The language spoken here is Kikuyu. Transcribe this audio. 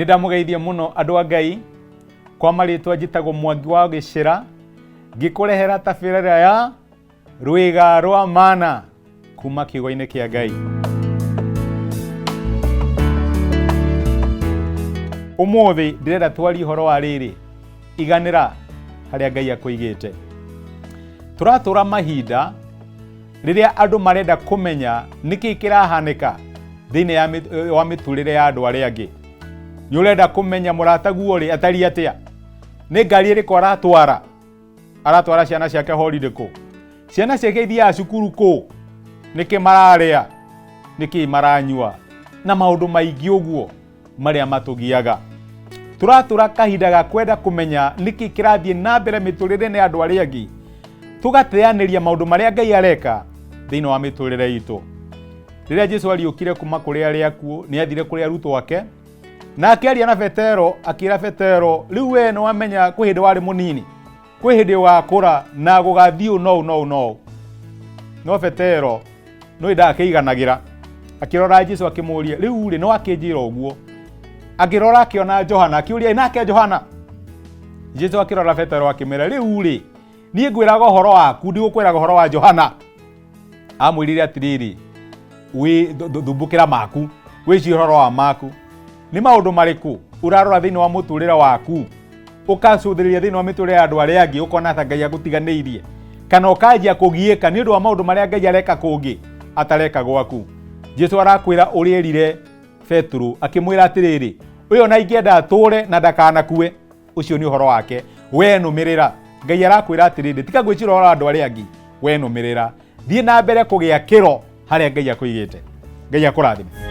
Ndamũgeithia mũno andũ a Ngai. Kwa marĩtwa njĩtagwo Mwangi wa Gĩcĩra, ngĩkũrehera tabarĩra ya Rwĩga rwa Mana kuma kiugo-inĩ kĩa Ngai. Ũmũthĩ ndĩrenda twarie ũhoro wa rĩrĩ, iganĩra harĩa Ngai akũigĩte. Tũratũra mahinda rĩrĩa andũ marenda kũmenya nĩkĩ kĩrahanĩka thĩinĩ wa mĩtũrĩre ya andũ arĩa angĩ. Nĩ ũrenda kũmenya mũrataguo rĩ atariĩ atĩa, nĩ ngari ĩrĩkũ aratwara, aratwara ciana ciake holiday kũ, ciana ciake ithiaga cukuru kũ, nĩkĩ mararĩa, nĩkĩ maranyua, na maũndũ maingĩ ũguo marĩa matũgiaga. Tũratũra kahinda ga kwenda kũmenya nĩkĩ kĩrathiĩ na mbere mĩtũrĩre-inĩ ya andũ arĩa angĩ, tũgateanĩria maũndũ marĩa Ngai areka thĩinĩ wa mĩtũrĩre itũ. Rĩrĩa Jesu ariũkire kuma kũrĩ arĩa akuũ, nĩ athire kũrĩ arutwo ake, na akĩaria na Petero, akĩra Petero, rĩu we nĩ wamenya kwĩ hĩndĩ warĩ mũnini, kwĩ hĩndĩ ũgakũra na gũgathiĩ ũũ no ũũ no ũũ no ũũ. No Petero no ĩndaga akĩiganagĩra, akĩrora Jesu akĩmũria, rĩu rĩ, nĩ wakĩnjĩra ũguo? Akĩrora akĩona Johana, akĩũria, ĩ nake Johana? Jesu akĩrora Petero akĩmwĩra, rĩu rĩ, niĩ ngwĩraga ũhoro waku, ndigũkwĩraga ũhoro wa Johana. Amwĩrire atĩrĩrĩ, thumbũkĩra maku, wĩcirie ũhoro wa maku. Nĩ maũndũ marĩkũ ũrarora thĩinĩ wa mũtũrĩre waku, ũkacũthĩrĩria thĩinĩ wa mĩtũrĩre ya andũ arĩa angĩ, ũkona ta Ngai agũtiganĩirie, kana ũkanjia kũgiĩka nĩ ũndũ wa maũndũ marĩa Ngai areka kũngĩ atareka gwaku. Jesu arakwĩra ũrĩa erire Petero, akĩmwĩra atĩrĩrĩ, ũyũ ona ingĩenda atũre na ndakanakue, ũcio nĩ ũhoro wake, we nũmĩrĩra. Ngai arakwĩra atĩrĩrĩ, tiga gwĩcira ũhoro wa andũ arĩa angĩ, we nũmĩrĩra, thiĩ na mbere kũgĩa kĩro harĩa Ngai akũigĩte. Ngai akũrathime.